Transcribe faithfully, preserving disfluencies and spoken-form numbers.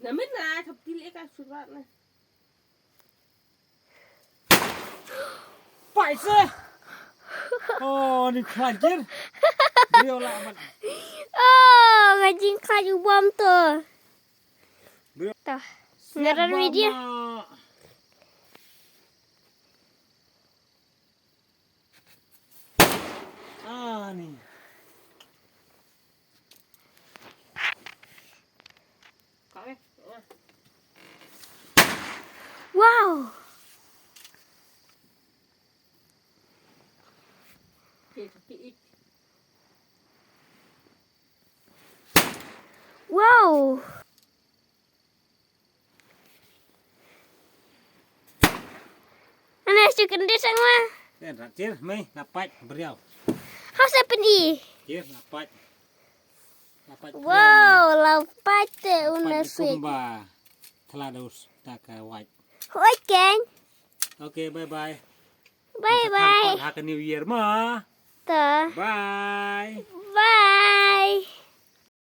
Na min na thap til eka surat na. Pai se. Oh, ni khlajir. Brio la man. Oh, ngajing khlaj u bom to. Brio. To. Ngaran video. Ah, ni. Wow. Wow. Ana stu kendis angwa. Ten rat tir mai napat beriau. Hau sa pendi. Tir napat. Napat beriau. Wow, lapat te una sik. Kumba. Telados taka wait. Wait ken. Okay, bye bye. Bye bye. Happy New Year ma. Ta. Bye. Bye.